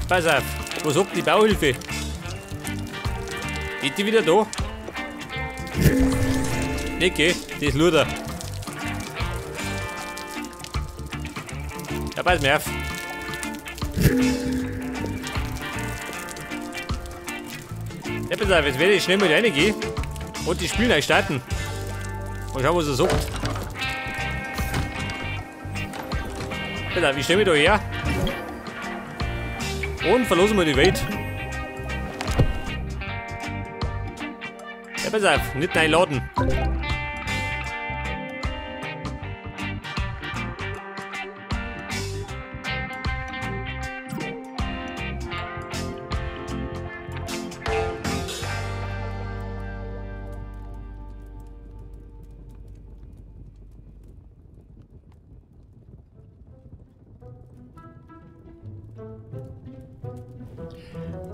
Pass auf, was sagt die Bauhilfe? Ist die wieder da? Nicht, gell? Das ist Luder. Ja, pass mir auf. Ja, pass auf, jetzt werde ich schnell mal reingehen und die Spiele neu starten. Mal schauen, was er sagt. Pass auf, ich stelle mich da her. Und verlassen wir die Welt. Ja, pass auf, nicht einladen.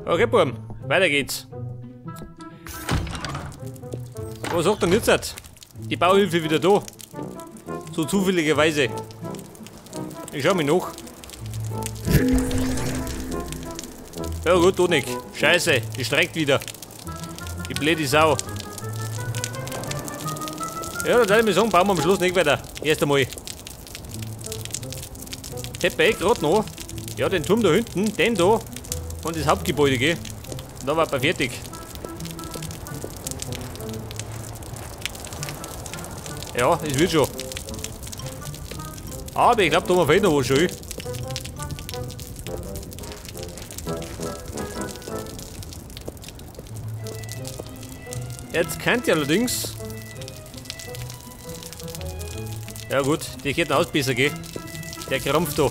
Okay, Burm, weiter geht's. Was sagt denn jetzt? Die Bauhilfe wieder da. So zufälligerweise. Ich schau mich nach. Ja gut, da nicht. Scheiße, die streckt wieder. Die blöde Sau. Ja, dann würde ich sagen, bauen wir am Schluss nicht weiter. Erst einmal. Hätte man eh gerade noch. Ja, den Turm da hinten, den da. Und das Hauptgebäude, gell? Und dann war man fertig. Ja, es wird schon. Aber ich glaube, da fehlt noch was schön. Jetzt könnt ihr allerdings. Ja gut, die geht aus besser, gell? Der krampft da.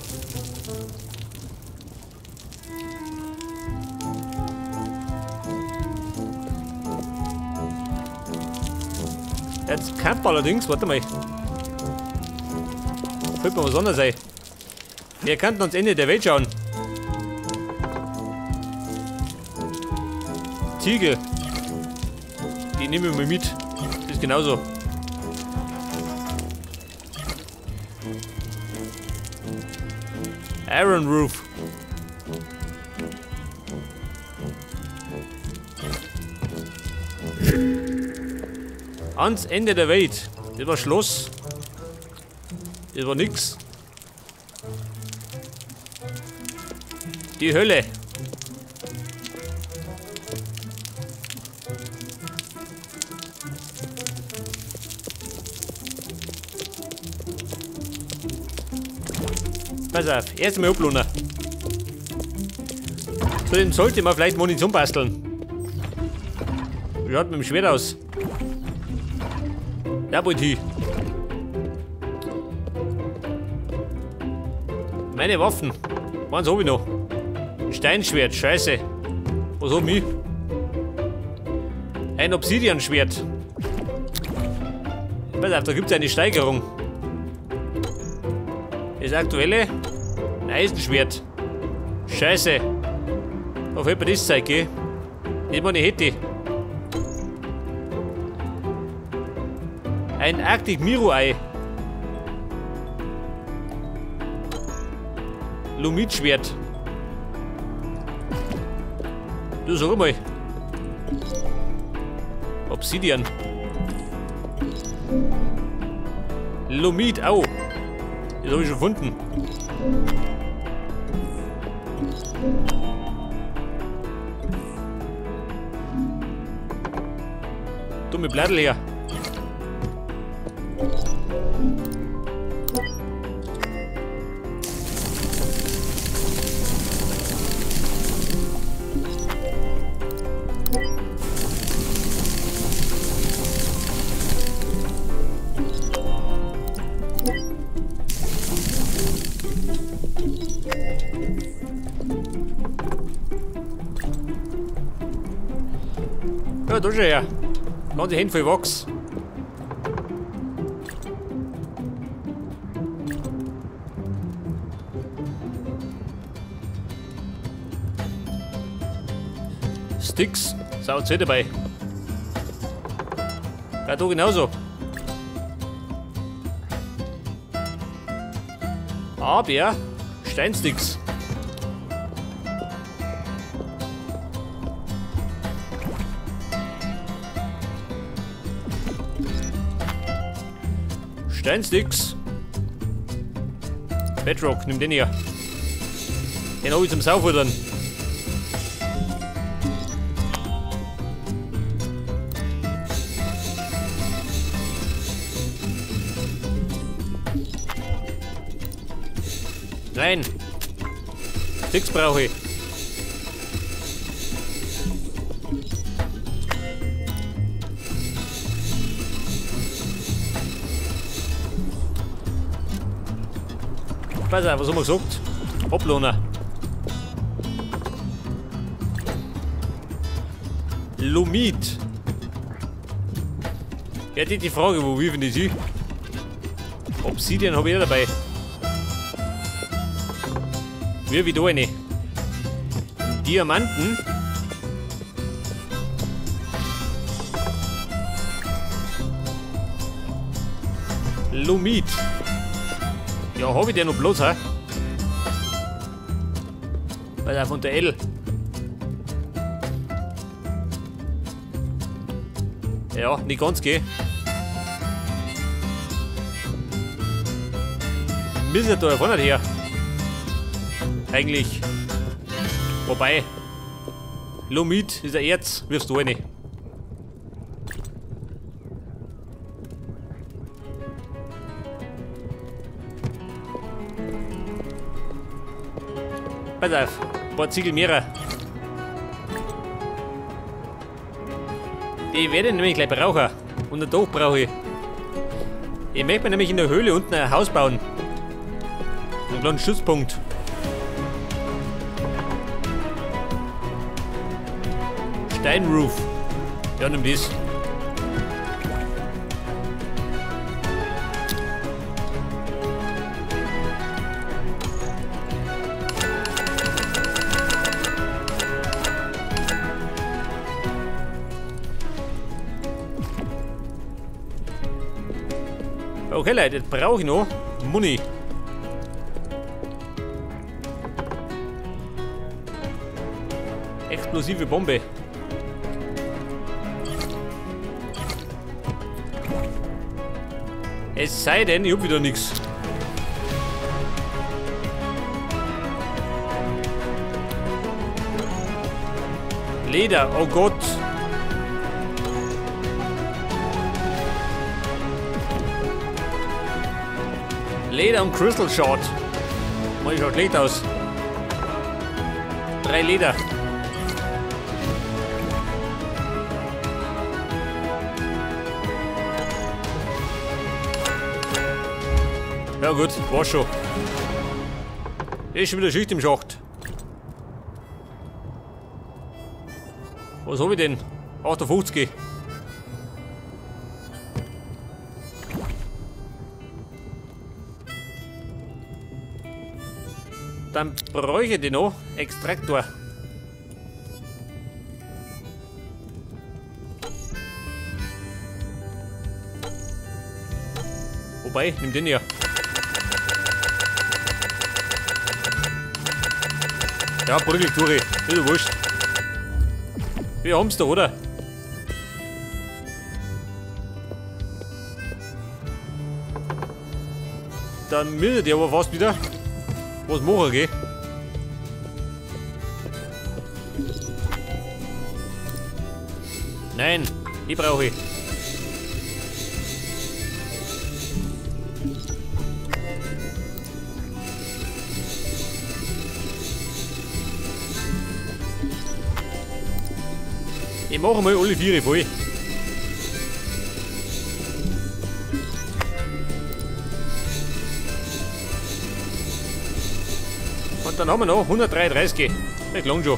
Jetzt kann man allerdings, warte mal. Fällt mir was anderes ein. Wir könnten ans Ende der Welt schauen. Ziegel. Die nehmen wir mal mit. Das ist genauso. Iron Roof. Ans Ende der Welt. Das war Schloss. Das war nix. Die Hölle. Pass auf, erst einmal uplohnen. Zudem sollte man vielleicht Munition basteln. Wie schaut mit dem Schwert aus? Da wollte ich. Meine Waffen. Was hab ich noch? Steinschwert, scheiße. Was hab ich? Ein Obsidian-Schwert. Pass auf, da gibt es eine Steigerung. Das aktuelle? Ein Eisenschwert. Scheiße. Auf jeden Fall das Zeug, gell? Nicht mal eine hätte. Ein Arctic Miro-Ei. Lumit-Schwert. Du sag mal. Obsidian. Lumit, au. Das habe ich schon gefunden. Dumme Blättel her. Ja, da schon her. Ganze Hände voll Wachs. Sticks, sind auch dabei. Ja, da genauso. Aber Steinsticks. Steinsticks. Bedrock, nimm den hier. Den hab ich zum Saufuttern. Nein. Sticks brauche ich. Pass auf, was haben wir gesagt? Ablohner. Lumit. Ja, die Frage, wo wir finden sie? Obsidian habe ich ja dabei. Wir wie da eine. Diamanten. Lumit. Ja, habe ich den noch bloß, hä? Weil er von der L. Ja, nicht ganz, gell? Müssen da vorne her. Eigentlich. Wobei. Lumit ist ein Erz, wirfst du eine. Pass auf, ein paar Ziegel mehrer. Die werde ich nämlich gleich brauchen. Und ein Dach brauche ich. Ich möchte mir nämlich in der Höhle unten ein Haus bauen. Einen kleinen Stützpunkt. Steinroof. Ja, nimm das. Okay, Leute, jetzt brauche ich noch Muni. Explosive Bombe. Es sei denn, ich hab wieder nichts. Leder, oh Gott. Leder und Crystal Shot. Mal schaut schlecht aus. 3 Leder. Ja gut, war schon. Ist schon wieder Schicht im Schacht. Was hab ich denn? 58. Dann bräuchte ich den noch. Extraktor. Wobei, nimm den hier. Ja, brügel ich durch. Ist ja wurscht. Wir haben's doch, oder? Dann müsste ich aber fast wieder was machen, gell? Nein, die brauche ich. Ich mache mal alle 4 voll. Und dann haben wir noch 133. Das langt schon.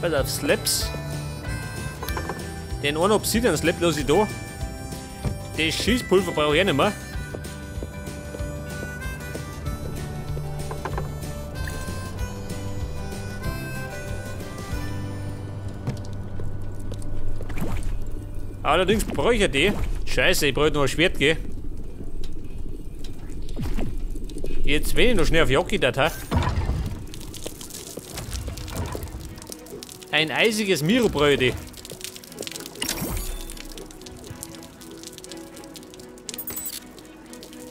Pass auf, Slaps. Den einen Obsidian Slab lasse ich da. Das Schießpulver brauche ich auch nicht mehr. Allerdings brauche ich ja die. Scheiße, ich brauche noch ein Schwert, gell? Jetzt, wenn ich noch schnell auf Jacke dat, ha? Ein eisiges Mirobröde.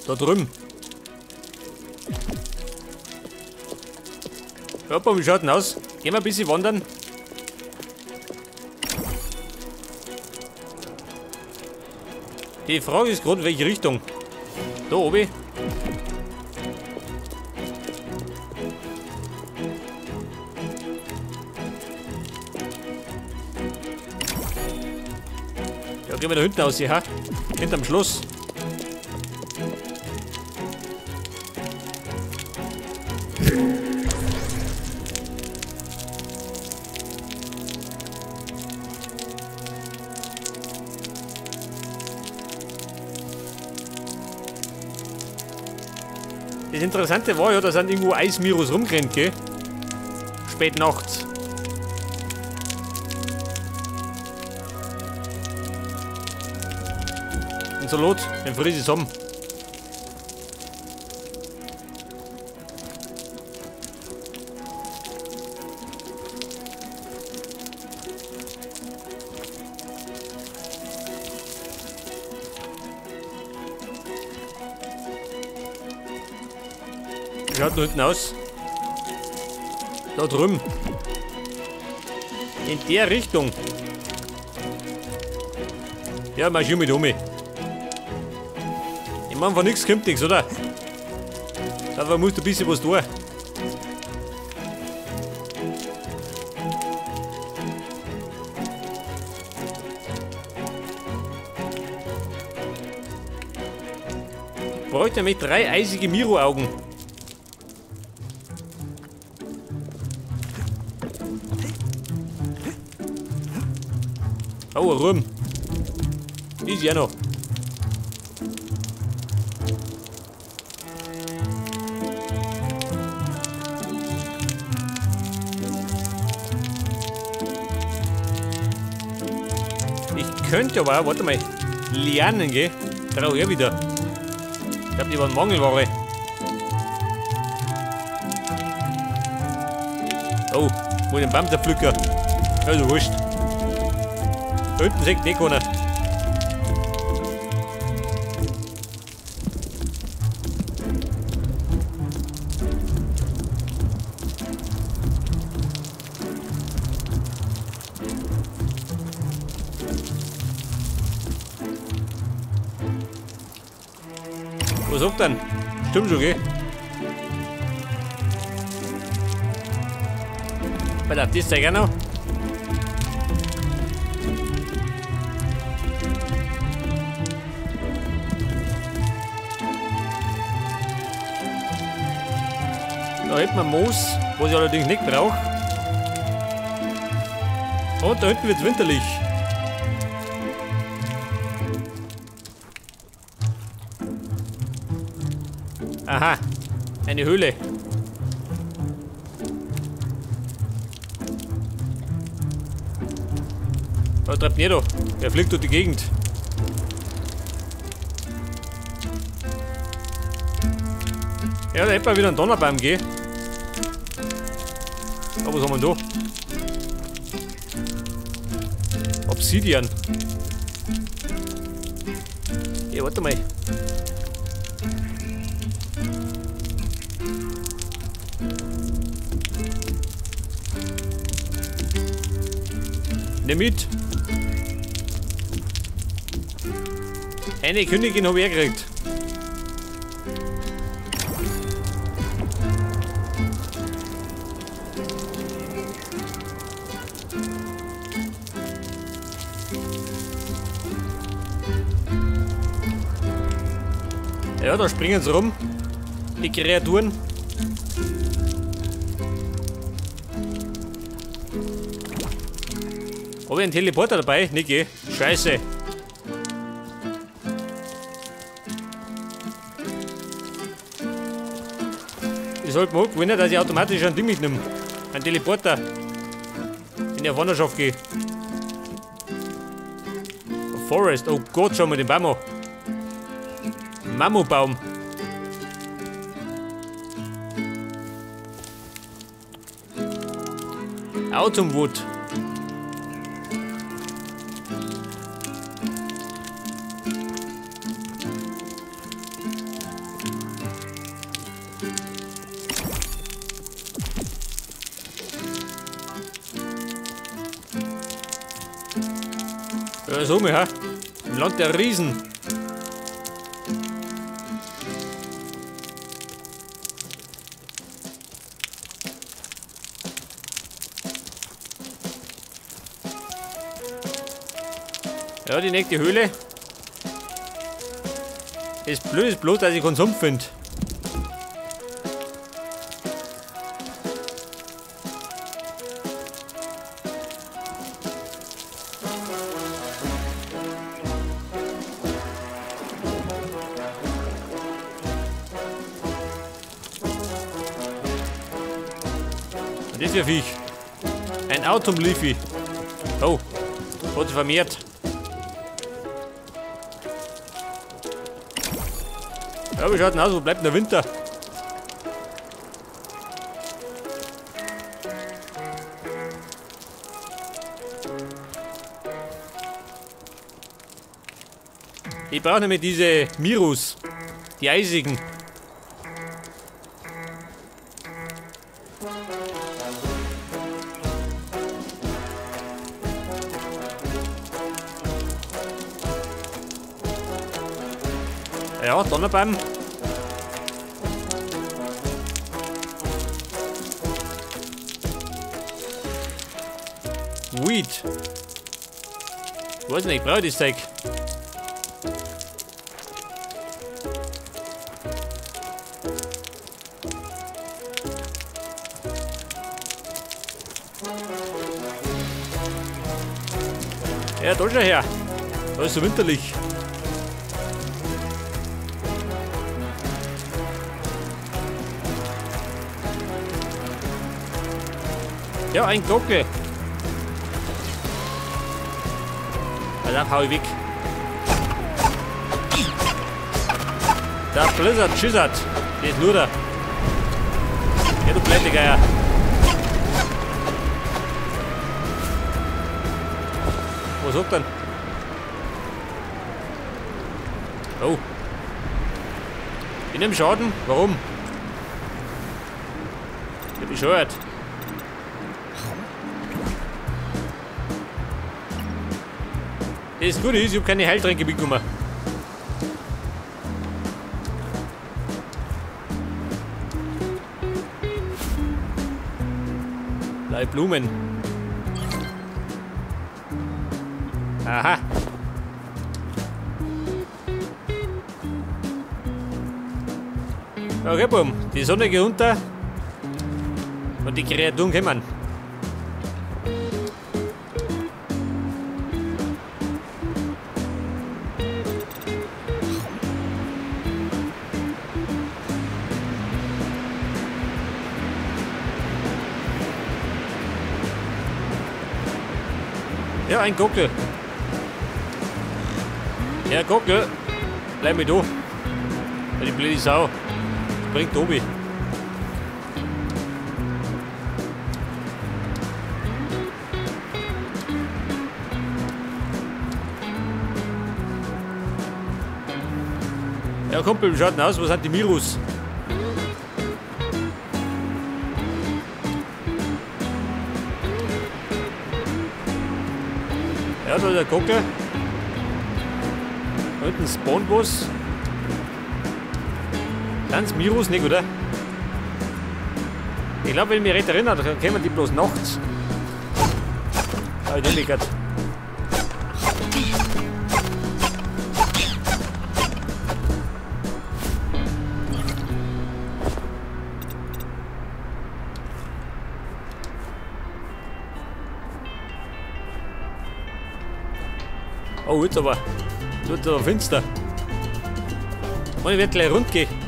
Da drüben. Hoppa, wie schaut denn aus? Gehen wir ein bisschen wandern. Die Frage ist gerade, in welche Richtung. Da oben. Ja, gehen wir da hinten aus, ja? Hinterm Schloss. Das Interessante war ja, da sind irgendwo Eismiros rumgerannt, gell? Spät nachts. Und so lot, den friss ich zusammen. Wie schaut da hinten aus? Da drüben. In der Richtung. Ja, marschier mit um. Ich meine, von nichts kommt nichts, oder? Aber musst du ein bisschen was tun. Ich bräuchte nämlich 3 eisige Miro-Augen. Oh, rum. Ist ja noch. Ich könnte aber auch, warte mal, lernen, gell? Brauche ich ja wieder. Ich glaube, die waren Mangelware. Oh, wo den Baum zerpflücken. Also wurscht. Da hinten sieht nicht keiner. Was sagt denn? Stimmt schon, gell? Pass auf, das zeig ich auch noch. Da hätten wir Moos, was ich allerdings nicht brauche. Und da hinten wird es winterlich. Aha, eine Höhle. Was treibt denn da? Der fliegt durch die Gegend. Ja, da hätten wir wieder einen Donnerbaum, gell? Aber was haben wir denn da? Obsidian. Ja, warte mal. Nimm mit. Eine Königin habe ich gekriegt. Ja, da springen sie rum, die Kreaturen. Habe ich einen Teleporter dabei? Niki. Scheiße. Ich sollte mir angewöhnen, dass ich automatisch ein Ding mitnehme. Ein Teleporter. In die Wanderschaft gehe. Forest. Oh Gott, schau mal den Baum an. Mammutbaum. Autumnwood. Ja, so mir, ha? Im Land der Riesen. Ja, die nächste Höhle. Das Blöde ist bloß, dass ich keinen Sumpf finde. Und das ist ja Viech. Ein Autumn-Leafy. Oh, hat sich vermehrt. Ja, wie schaut denn aus? Wo bleibt denn der Winter? Ich brauche nämlich diese Mirus, die eisigen. Ja, Donnerbaum. Weed. Weiß nicht, ich brauche das Zeug. Ja, da schau her. Da ist so winterlich. Ja, ein Glocke. Also, hau ich weg. Der Blizzard schissert. Der ist nur da. Ja, du Plättegeier. Was sagt denn? Oh. Ich nehme Schaden. Warum? Ich bin bescheuert. Das Gute ist, ich habe keine Heiltränke mitgenommen. Blaue Blumen. Aha. Okay, bumm. Die Sonne geht unter. Und die Kreaturen kommen. Ja, ein Gockel. Ja, Gockel. Bleib mit da. Die blöde Sau. Das bringt Tobi. Ja, Kumpel, wie schaut denn aus? Was sind die Mirus? Ja, da ist der Gockel. Da hinten spawnt was. Sind's Mirus nicht, oder? Ich glaube, wenn ich mich recht erinnere, dann kommen die bloß nachts. Aber ich nehme grad. Oh, jetzt aber. Jetzt wird aber finster. Und ich werde gleich rund gehen.